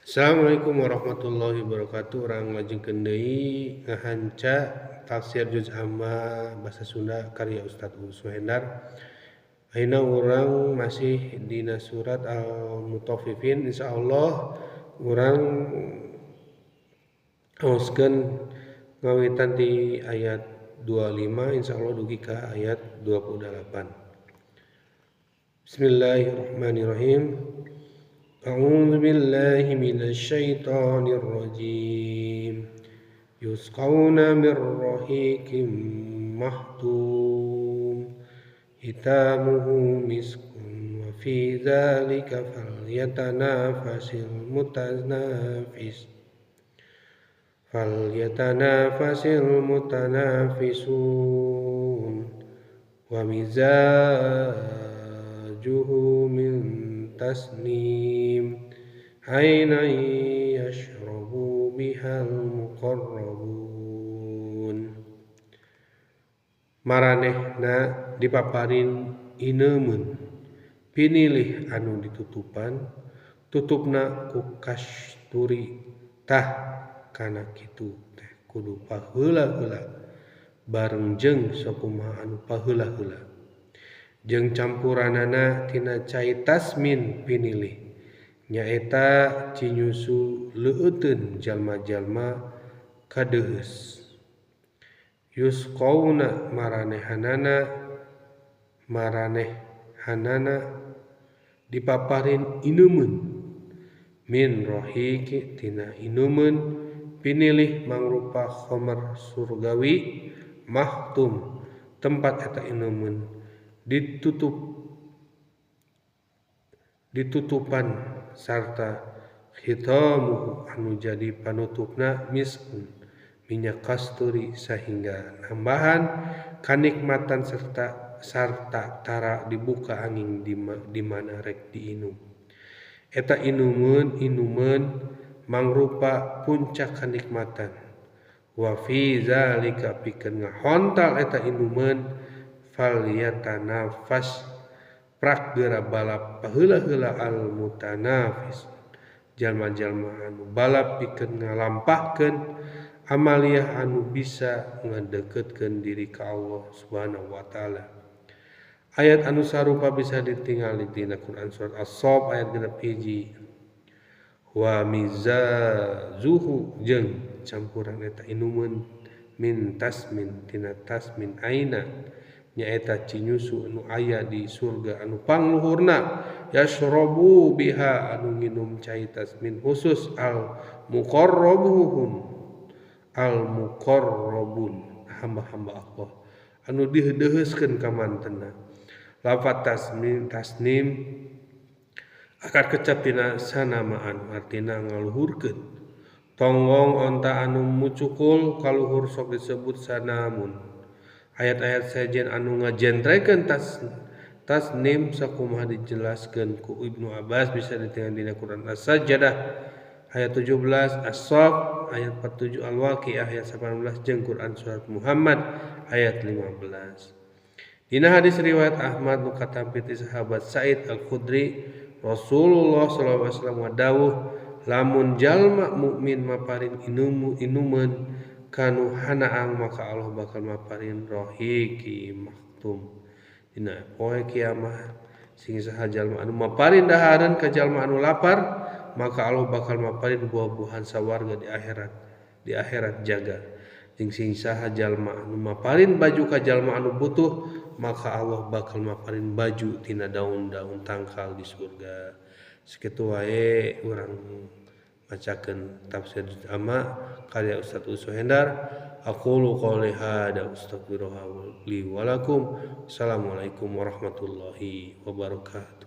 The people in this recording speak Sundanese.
Assalamualaikum warahmatullahi wabarakatuh. Urang lajengkeun deui ngahanca tafsir juz amma bahasa Sunda karya Ustaz Uu Suhendar. Ayeuna urang masih dina surat Al-Mutaffifin. Insyaallah urang ngaoskeun ngawitan di ayat 25, insyaallah dugi ka ayat 28. Bismillahirrahmanirrahim. A'udzu billahi minasy syaithanir rajim. Yusqawna mir rahiqim mahtum. Hitamuhu miskun wa fi dzalika falyatanafasil mutanafis. Falyatanafasil mutanafisun. Wa mizajuhu min tasnim ainan yashrabu bihal muqarrabun. Maranehna dipaparin ineumeun pinilih anu ditutupan tutupna ku kasturi tah kana kitu teh kudu paheula-heula bareng jeung sakumaha anu paheula-heula jeung campuranana tina cai tasmin pinilih nyaeta cinyusu leueuteun jalma-jalma kadeuheus. Yusqauna maranehanana dipaparin inumeun min rohiki tina inumeun pinilih mangrupa khomer surgawi mahtum tempat eta inumeun ditutupan sarta khitamuhu anu jadi panutupna miskun minyak kasturi sehingga nambahan kanikmatan serta tara dibuka angin di mana rek diinum. Eta inumeun mangrupa puncak kanikmatan. Wa fi zalika pikeun ngahontal eta inumeun falyatanafas prak geura balap paheula-heula al mutanafis jalma-jalma anu balap pikeun ngalampahkeun amaliyah anu bisa ngadeukeutkeun diri ka Allah Subhanahu wa taala. Ayat anu sarupa bisa ditingali dina Quran surat As-Saff ayat 61. Wa mizazuhu jeung campuran eta inumeun min tasmin tina tasmin aina nyaeta cinyusu anu aya di surga anu pangluhurna yashrabu biha anu nginum cai tasmin khusus al muqarrabuhum al muqarrabun hamba-hamba Allah anu diheudeuskeun ka mantena. Lafat tasmin tasnim akar kecap tina sanamaan artina ngaluhurkeun. Tonggong onta anu mucukul kaluhur sok disebut sanamun. Ayat-ayat sejen anu ngajentrekeun tasnim sakumaha dijelaskeun ku Ibnu Abbas bisa ditingal dina Quran As-Sajdah ayat 17, As-Saff ayat 47, Al-Waqiah ayat 18 jeung Quran surat Muhammad ayat 15. Dina hadis riwayat Ahmad nu katampi ti sahabat Sa'id Al-Khudri, Rasulullah sallallahu alaihi wasallam dawuh lamun jalma mukmin maparin inumeun kanu hanaang maka Allah bakal maparin rohiki maktum. Dina poe kiamah sing saha jalma anu maparin dahareun ka jalma anu lapar maka Allah bakal maparin buah-buahan sawarga di akhirat jaga. Jeung sing saha jalma anu maparin baju ka jalma anu butuh maka Allah bakal maparin baju tina daun-daun tangkal di surga. Sakitu wae urang bacakeun tafsir amma karya Ustaz Uu Suhendar. Aqulu qouli hada astaghfirullah li wa lakum. Assalamualaikum warahmatullahi wabarakatuh.